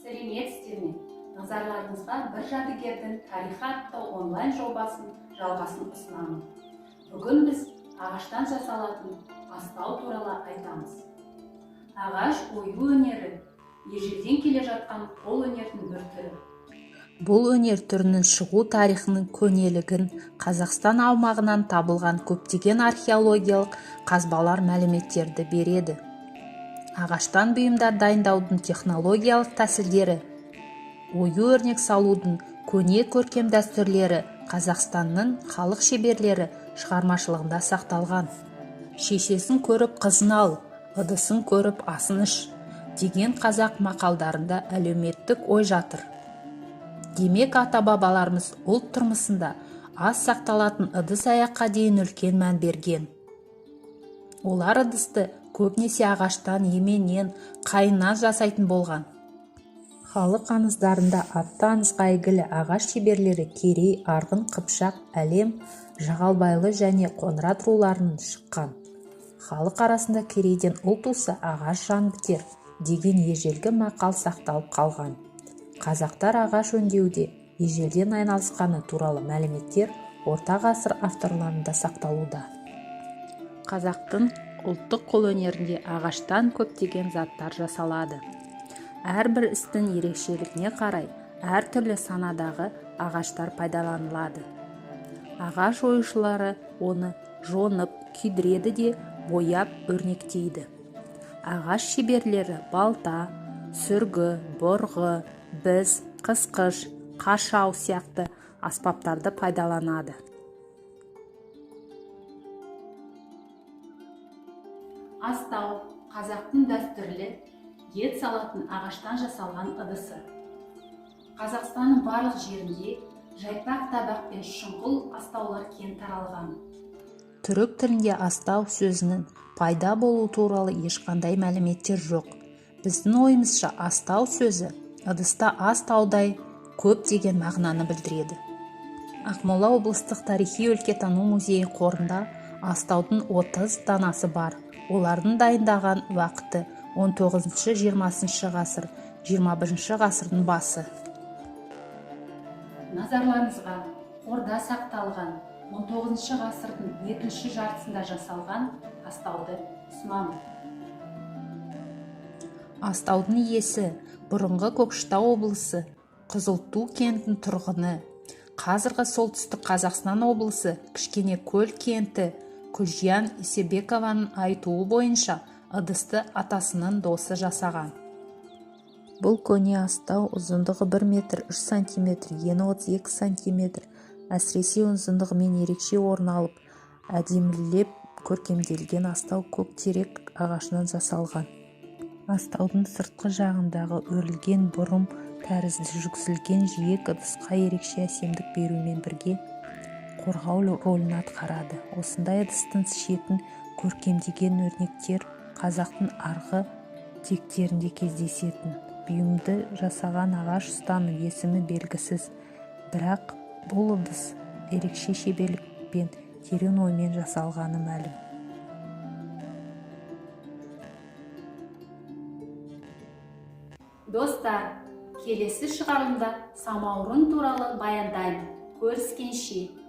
Сәлеметсіздер ме? Назарларыңызға «Бір жәдігердің тарихы» атты онлайн жобасын жалғасын ұсынамын. Бүгін біз ағаштан жасалатын астау туралы айтамыз. Ағаш ою өнері ежелден келе жатқан қол өнердің бір түрі. Бұл өнер түрінің шығу тарихының көнелігін Қазақстан аумағынан табылған көптеген археологиялық қазбалар мәліметтерді береді. Ағаштан бұйымдар дайындаудың технологиялық тәсілдері, ою-өрнек салудың көне көркем дәстүрлері Қазақстанның халық шеберлері шығармашылығында сақталған. «Шешесін көріп қызын ал, ыдысын көріп асын іш» деген қазақ мақалдарында әлеуметтік ой жатыр. Демек, ата-бабаларымыз ұлт тұрмысында ас сақталатын ыдыс-аяққа дейін үлкен мән берген. Олар ыдысты көбінесе ағаштан, еменнен, қайыңнан жасайтын болған. Халық аңыздарында атты аңызға әйгілі ағаш шеберлері керей, арғын, қыпшақ, әлем, жағалбайлы және қоңырат руларынан шыққан. Халық арасында «Керейден ұл туса, ағаш жан бітер» деген ежелгі мақал сақталып қалған. Қазақтар ағаш өңдеуде ежелден айналысқаны туралы мәліметтер орта ғасыр авторларында сақталуда. Қазақтың ұлттық қолөнерінде ағаштан көптеген заттар жасалады. Әрбір істің ерекшелігіне қарай әртүрлі санадағы ағаштар пайдаланылады. Ағаш оюшылары оны жонып, күйдіреді де бояп өрнектейді. Ағаш шеберлері балта, сүргі, бұрғы, біз, қысқыш, қашау сияқты аспаптарды пайдаланады. Астау – қазақтың дәстүрлі ет салатын ағаштан жасалған ыдысы. Қазақстанның барлық жерінде жайпақ табақ пен шұңқыл астаулар кең таралған. Түрік тілінде астау сөзінің пайда болуы туралы ешқандай мәліметтер жоқ. Біздің ойымызша, астау сөзі ыдыста ас таудай көп деген мағынаны білдіреді. Ақмола облыстық тарихи өлкетану музейі қорында астаудың 30 данасы бар. Олардың дайындаған уақыты 19-20 ғасыр, 21 ғасырдың басы. Назарларыңызға қорда сақталған 19 ғасырдың екінші жартысында жасалған астауды ұсынамын. Астаудың иесі бұрынғы Көкшетау облысы Қызылту кентінің тұрғыны, қазіргі Солтүстік Қазақстан облысы Кішкенекөл кенті Күлжиян Исабекованың айтуы бойынша, ыдысты атасының досы жасаған. Бұл көне астау ұзындығы 1 метр 3 сантиметр, ені 32 сантиметр. Әсіресе ұзындығымен ерекше орын алып, әдемілеп көркемделген астау көк терек ағашынан жасалған. Астаудың сыртқы жағындағы өрілген бұрым тәрізді жүргізілген жиек ыдысқа ерекше әсемдік берумен бірге қорғау рөлін атқарады. Осындай ыдыстың шетін көркемдеген өрнектер қазақтың арғы тектерінде кездесетін. Бұйымды жасаған ағаш ұстаның есімі белгісіз, бірақ бұл ыдыс ерекше шеберлікпен, терең оймен жасалғаны мәлім. Достар, келесі шығарылымда самаурын туралы баяндаймын. Көріскенше!